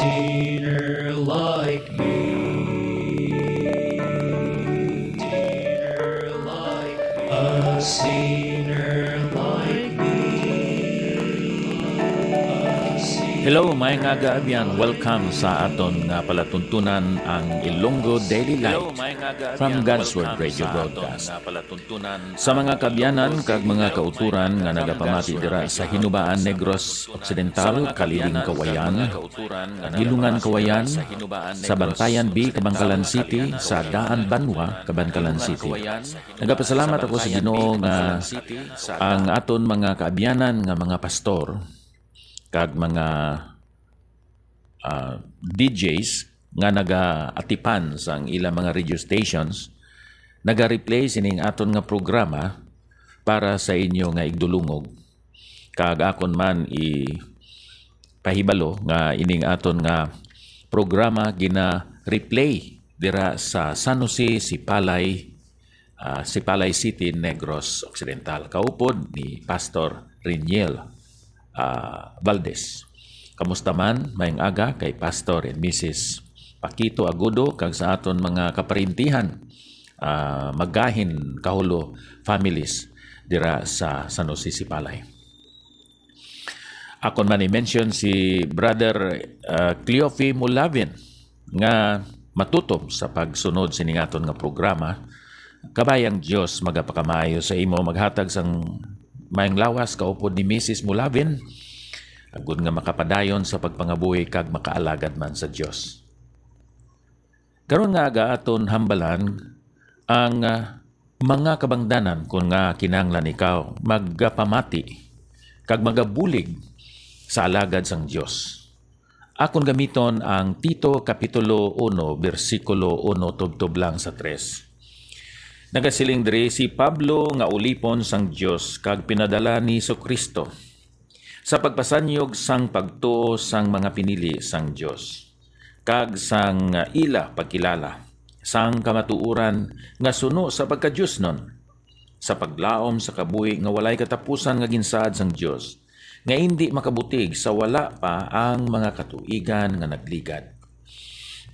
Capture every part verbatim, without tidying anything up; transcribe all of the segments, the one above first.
Sinner like me. Sinner like me. A sinner like me. A sinner Hello, may nga kaabyan. Welcome sa aton nga palatuntunan, ang Ilonggo Daily Light from God's Word Radio Broadcast. Sa mga kaabyanan kag mga kauturan nga nagapamati dira sa Hinubaan, Negros Occidental, Kailhing Cauayan, Dilungan Cauayan, sa Bantayan B, Kabankalan City, sa Daan Banwa, Kabankalan City. Nagapasalamat ako sa Ginoo nga ang aton mga kaabyanan nga mga pastor kag mga, ah, D Js nga nagaatipan sang ilang mga radio stations, naga-replay sining aton nga programa para sa inyo nga igdulungog. Kag akon man ipahibalo nga ining aton nga programa gina-replay dira sa San Jose, Sipalay, ah, Sipalay City, Negros Occidental, kaupod ni Pastor Reniel, ah, Valdez. Kamusta man? Mayong aga kay Pastor and Missus Paquito Agudo kag sa aton mga kaparintihan, ah, Magahin Kahulo families dira sa San Jose, Sipalay. Akon man i-mention si Brother, ah, Cleofe Mulavin nga matutom sa pagsunod sining aton nga programa. Kabay ang Dios magapakamaayo sa imo, maghatag sang mayong lawas kaupod ni Missus Mulavin, agod nga makapadayon sa pagpangabuhi kag makaalagad man sa Dios. Karon nga aga, aton hambalan ang, ah, mga kabangdanan kon nga kinahanglan ikaw magapamati kag magabulig sa alagad sang Dios. Akon gamiton ang Tito Kapitulo uno, bersikulo uno tubtob lang sa tres. Nagasiling diri si Pablo nga ulipon sang Dios kag pinadala ni Jesu-Cristo sa pagpasanyog sang pagtuo sang mga pinili sang Dios, kag sang ila pagkilala sang kamatuoran nga suno sa pagkadiosnon, sa paglaom sa kabuhi nga walay katapusan nga ginsaad sang Dios, nga indi makabutig sa wala pa ang mga katuigan nga nagligad,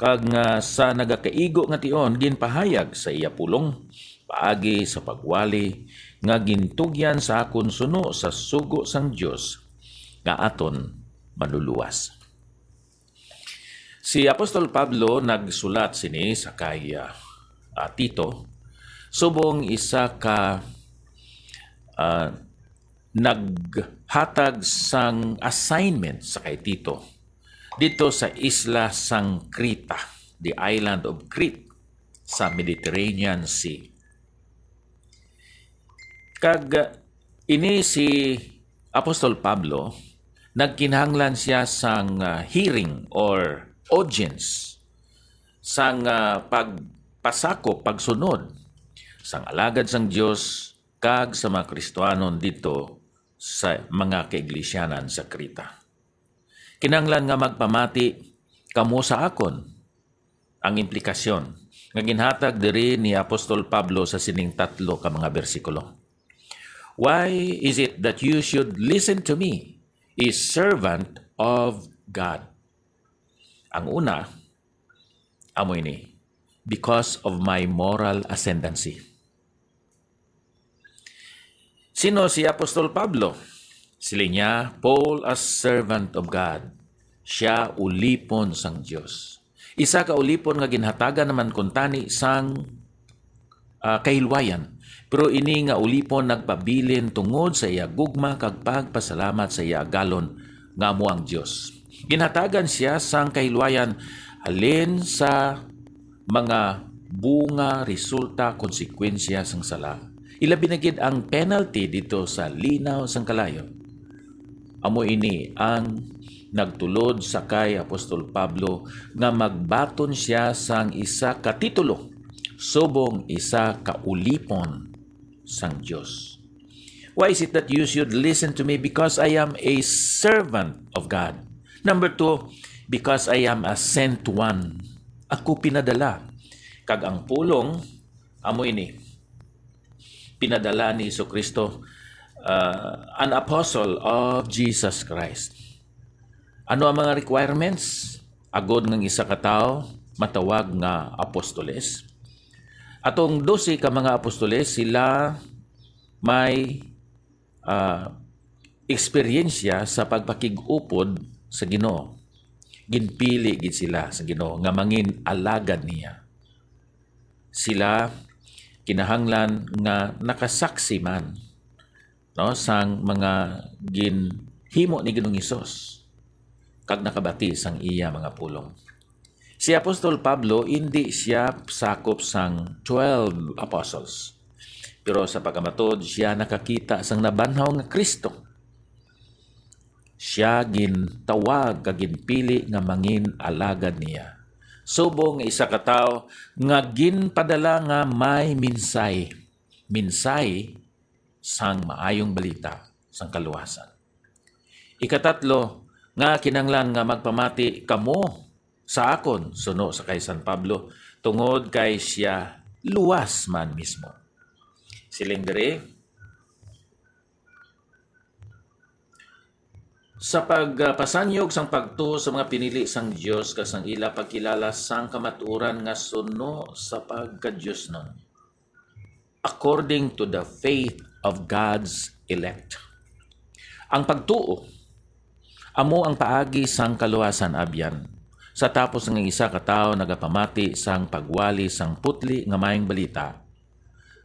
kag nga sa nagakaigo nga tion ginpahayag sa iya pulong paagi sa pagwali nga gintugyan sa akon suno sa sugo sang Dios nga aton Manluluwas. Si Apostol Pablo nagsulat sini sa kay, ah, ah, Tito, subong isa ka, ah, naghatag sang assignment sa kay Tito didto sa isla sang Creta, the island of Crete, sa Mediterranean Sea. Kag, ah, ini si Apostol Pablo, nagkinahanglan siya sang, ah, hearing or audience sang, ah, pagpasakop, pagsunod sang alagad sang Dios kag sa mga Kristiyanon didto sa mga kaiglesyaan sa Creta. Kinahanglan nga magpamati kamo sa akon, ang implikasyon nga ginhatag diri ni Apostol Pablo sa sining tatlo ka mga bersikulo. Why is it that you should listen to me, a servant of God? Ang una, amo ini, because of my moral ascendancy. Sino si Apostol Pablo? Siling niya, "Paul, a servant of God." Siya ulipon sang Dios. Isa ka ulipon nga ginhatagan naman kuntani sang, ah, kahilwayan. Pero ini nga ulipon nagpabilin tungod sa iya gugma kag pagpasalamat sa iya agalon nga amo ang Dios. Ginhatagan siya sang kahilwayan halin sa mga bunga, resulta, konsekwensya sang sala. Ilabi na gid ang penalty didto sa linaw sang kalayo. Amo ini ang nagtulod sa kay Apostol Pablo nga magbaton siya sang isa ka titulo subong isa ka ulipon sang Dios. Why is it that you should listen to me? Because I am a servant of God. Number two, because I am a sent one. Ako pinadala. Kag ang pulong, amo ini. Pinadala ni Jesu-Cristo, uh, an apostle of Jesus Christ. Ano ang mga requirements? agod nga ang isa ka tawo matawag nga apostoles. Atong dose ka mga apostoles, sila may, ah, eksperyensya sa pagpakig-upod sa Ginoo. Ginpili gid sila sa Ginoo nga mangin alagad niya. Sila kinahanglan nga nakasaksi man, no, sang mga ginhimo ni Ginoong Hesus kag nakabati sang iya mga pulong. Si Apostol Pablo, indi sia sakop sang twelve apostles, pero sa pagkamatud, sia nakakita sang nabanhaw nga Cristo. Sia gintawag kag ginpili nga mangin alagad niya, subong nga isa ka tawo nga ginpadala nga may minsay, minsay sang maayong balita sang kaluwasan. Ikatatlo, nga kinahanglan nga magpamati kamo sa akon, suno sa kay San Pablo, tungod kay sia luwas man mismo. Siling diri, sa pagpasanyog sang pagtuo sa mga pinili sang Dios kag sang ila pagkilala sang kamatuoran nga suno sa pagkadiosnon, according to the faith of God's elect. Ang pagtuo amo ang paagi sang kaluwasan, abyan. Sa tapos nga isa ka tawo nagapamati sang pagwali sang putli nga maayong balita,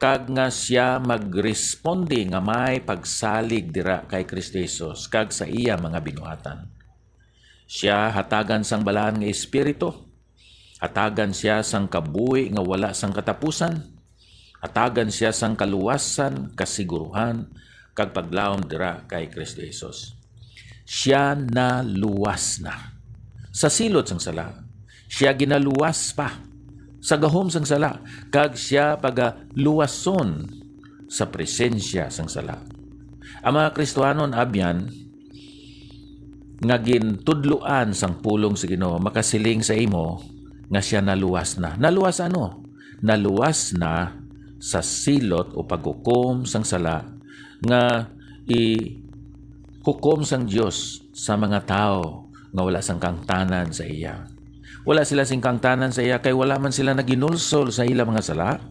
kag nga sia magresponde nga may pagsalig dira kay Cristo Jesus kag sa iya mga binuhatan. Sia hatagan sang Balaan nga Espiritu, hatagan sia sang kabuhi nga wala sang katapusan, hatagan sia sang kaluwasan, kasiguruhan, kag paglaom dira kay Cristo Jesus. Sia naluwas na sa silot sang sala. Sia ginaluwas pa sa gahom sang sala, kag sia pagaluwason sa presensya sang sala. Ang mga Kristiyanon, abyan, nga gintudloan sang pulong sa Ginoo makasiling sa imo nga sia naluwas na. Naluwas ano? Naluwas na sa silot o paghukom sang sala nga ihukom sang Dios sa mga tawo nga wala sang kaangtanan sa iya. Wala sila sing kaangtanan sa iya kay wala man sila naginulsol sa ila mga sala,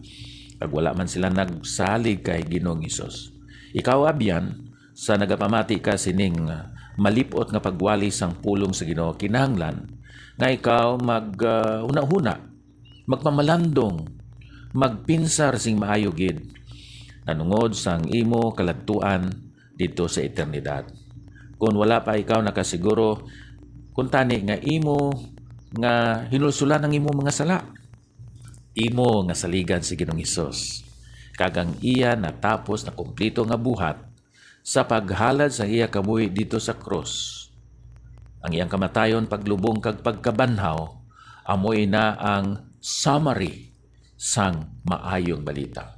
kag wala man sila nagsalig kay Ginoong Hesus. Ikaw, abyan, sa nagapamati ka sining, ah, malip-ot nga pagwali sang pulong sa Ginoo, kinahanglan nga ikaw mag, ah, hunahuna, magpamalandong, magpinsar sing maayo gid nanungod sang imo kaladtuan didto sa eternidad. Kon wala pa ikaw nakasiguro, kuntani nga imo nga hinulsulan ang imo mga sala, imo nga saligan si Ginoong Hesus, kag ang iya natapos na kumpleto nga buhat sa paghalad sang iya kabuhi didto sa krus. Ang iyang kamatayon, paglubong, kag pagkabanhaw amo ina ang summary sang maayong balita.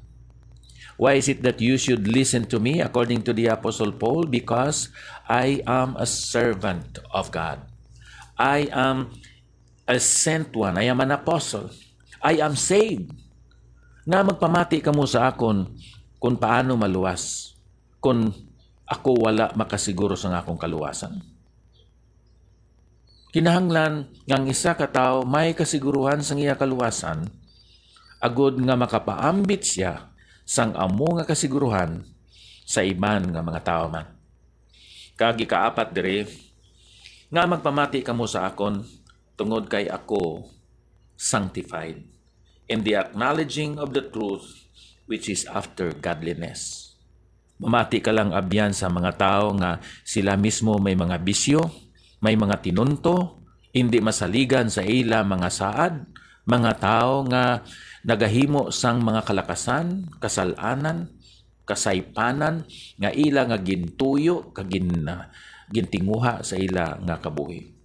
Why is it that you should listen to me, according to the Apostle Paul? Because I am a servant of God. I am a sent one. I am an apostle. I am saved. Nga magpamati kamo sa akon kung paano maluwas, kung ako wala makasiguro sa akong kaluwasan. Kinahanglan nga ang isa ka tawo may kasiguruhan sang iya kaluwasan, agod nga makapaambit sia sang amo nga kasiguruhan sa iban nga mga tawo man. Kag ikaapat diri, nga magpamati kamo sa akon, tungod kay ako sanctified, in the acknowledging of the truth which is after godliness. Mamati ka lang, abyan, sa mga tawo nga sila mismo may mga bisyo, may mga tinunto, indi masaligan sa ila mga saad, mga tawo nga nagahimo sang mga kalakasan, kasal-anan, kasaypanan nga ila nga gintuyo kag gin-, gintinguha sa ila nga kabuhi.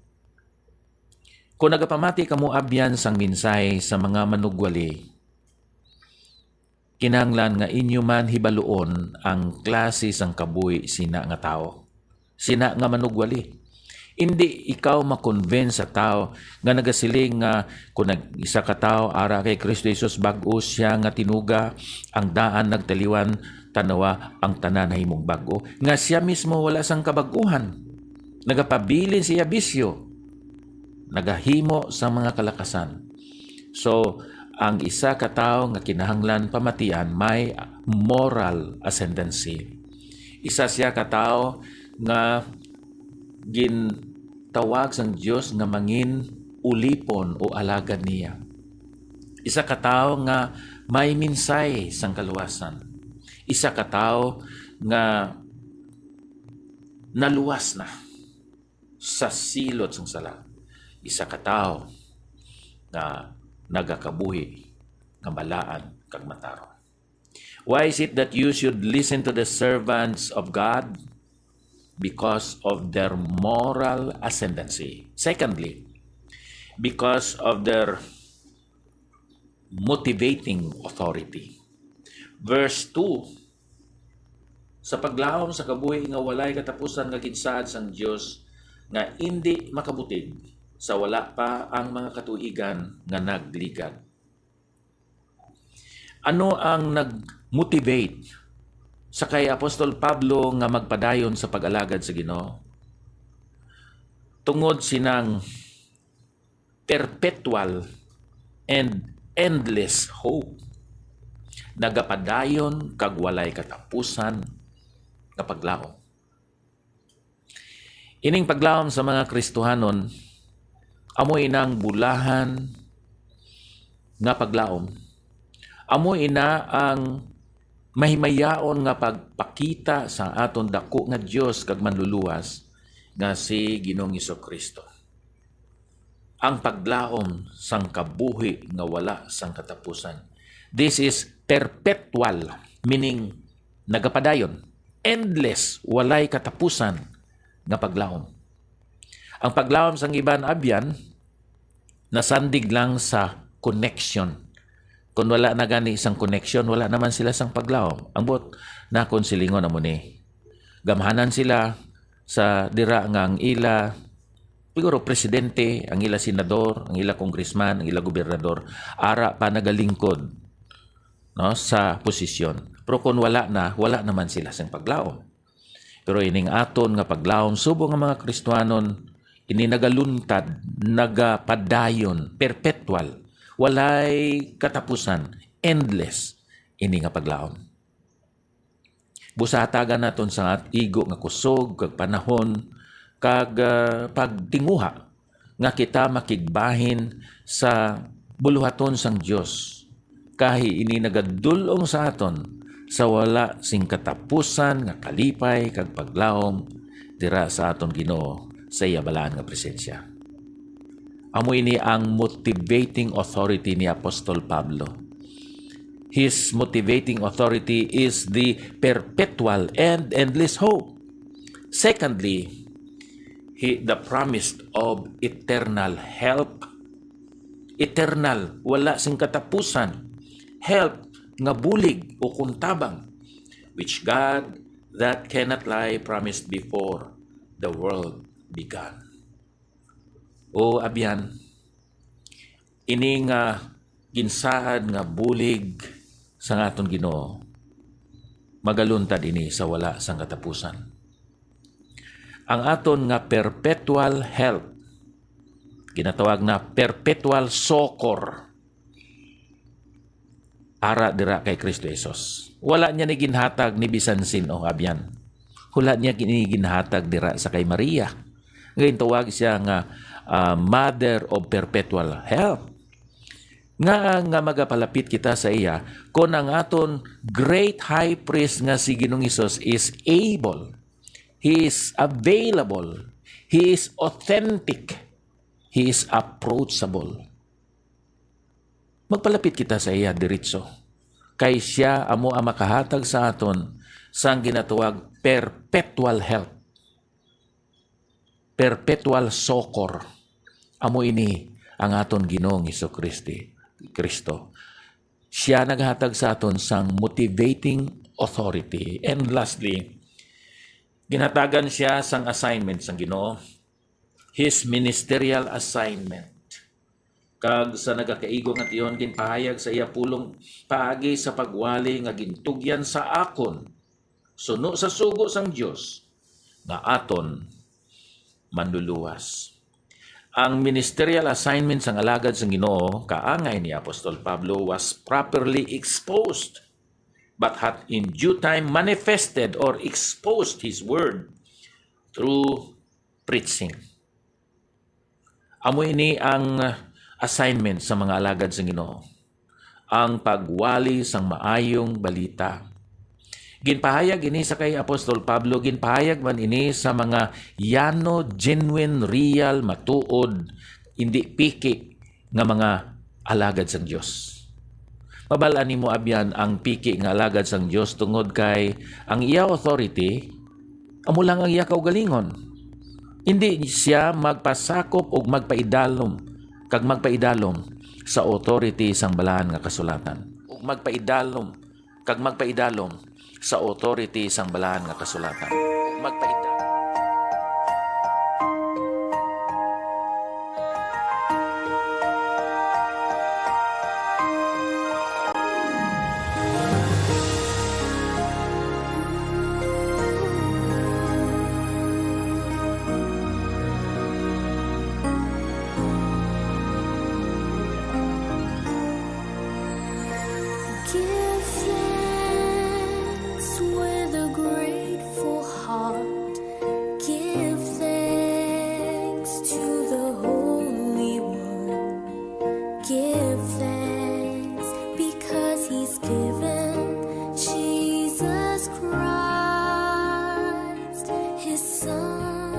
Kon nagapamati kamo, abyan, sang mensahe sa mga manugwali, kinahanglan nga inyo man hibaluon ang klase sang kabuhi sina nga tawo, sina nga manugwali. Indi ikaw ma-convince sa tawo nga nagasiling nga kon nag-, isa ka tawo ara kay Cristo Jesus, bag-o sia nga tinuga, ang daan nagtaliwan, tan-awa, ang tanan nahimong bag-o, nga sia mismo wala sang kabag-uhan, nagapabilin sa iya bisyo. nagahimo sang mga kalakasan. So, ang isa ka tawo nga kinahanglan pamatian may moral ascendancy. Isa sia ka tawo nga gintawag sang Dios nga mangin ulipon o alagad niya. Isa ka tawo nga may minsay sang kaluwasan. Isa ka tawo nga naluwas na sa silot sang sala. Isa ka tawo nga nagakabuhi nga balaan kag matarong. Why is it that you should listen to the servants of God? Because of their moral ascendancy. Secondly, because of their motivating authority. Verse two, sa paglaom sa kabuhi nga walay katapusan nga ginsaad sang Dios, nga indi makabutig sa wala pa ang mga katuigan nga nagligad. Ano ang nag-motivate sa kay Apostol Pablo nga magpadayon sa pag-alagad sa Ginoo? Tungod sinang perpetual and endless hope. Nagapadayon kag walay katapusan nga paglaom. Ining paglaom sa mga Kristohanon, amo inang bulahan nga paglaom. Amo ina ang mahimayaon nga pagpakita sa aton dako nga Dios kag Manluluwas nga si Ginoong Kristo. Ang paglaom sang kabuhi nga wala sang katapusan. This is perpetual, meaning nagapadayon, endless, walay katapusan nga paglaom. Ang paglaom sang iban abyan nasandig lang sa connection. Kung wala na gani isang connection, wala naman sila sang paglaom. Ang buot nakon silingon amo ni, gamhanan sila sa dira nga ang ila, siguro, presidente, ang ila senador, ang ila congressman, ang ila gobernador, ara pa nagalingkod, no, sa posisyon. Pero kung wala na, wala naman sila sang paglaom. Pero ining aton nga paglaom subong nga mga Kristiyanon, ini nagaluntad, nagapadayon, perpetual, walay katapusan, endless ini nga paglaom. Busa hatagan naton sa at igo nga kusog kag panahon kag, ah, pagtinguha nga kita makigbahin sa buluhaton sang Dios, kay ini nagadul-ong sa aton sa wala sing katapusan nga kalipay kag paglaom dira sa aton Ginoo sa iya balaan nga presensya. Amo ini ang motivating authority ni Apostol Pablo. His motivating authority is the perpetual and endless hope. Secondly, he, the promise of eternal help. Eternal, wala sing katapusan. Help nga bulig o kuntabang, which God that cannot lie promised before the world began. O abyan, ini nga ginsaad nga bulig sang aton Ginoo, magaluntad ini sa wala sang katapusan. Ang aton nga perpetual help, ginatawag na perpetual succor, ara dira kay Cristo Jesus. Wala niya ni ginhatag ni bisan sin-o, abyan. Wala niya ni ginhatag dira sa kay Maria. Nga gintawag siya nga, ah, Mother of Perpetual Help. Nga, nga magapalapit kita sa iya, kon ang aton great high priest nga si Ginoong Jesus is able, he is available, he is authentic, he is approachable. Magpalapit kita sa iya diretso, kay siya amo ang makahatag sa aton sang ginatawag perpetual help, perpetual succor. Amo ini ang aton Ginoong Jesu-Christi, Kristo. Siya naghatag sa aton sang motivating authority. And lastly, ginhatagan siya sang assignment sang Ginoo, his ministerial assignment. Kag sa nagakaigo nga tion, ginpahayag sa iya pulong paagi sa pagwali nga gintugyan sa akon, suno sa sugo sang Dios, nga aton Manluluwas. Ang ministerial assignment sang alagad sang Ginoo, kaangay ni Apostol Pablo, was properly exposed, but hath in due time manifested or exposed his word through preaching. Amo ini ang assignment sa mga alagad sang Ginoo, ang pagwali sang maayong balita. Ginpahayag ini sa kay Apostol Pablo, ginpahayag man ini sa mga yano, genuine, real, matuod, indi piki nga mga alagad sang Dios. Mabal-an nimo abyan ang piki nga alagad sang Dios, tungod kay ang iya authority amo lang ang iya kaugalingon. Indi siya magpasakop ug magpaidalom kag magpaidalom sa authority sang Balaan nga Kasulatan. Ug magpaidalom kag magpaidalom sa authority sang Balaan nga Kasulatan. Magpaidalom. Give thanks with a grateful heart. Give thanks to the Holy One. Give thanks because he's given Jesus Christ, his Son.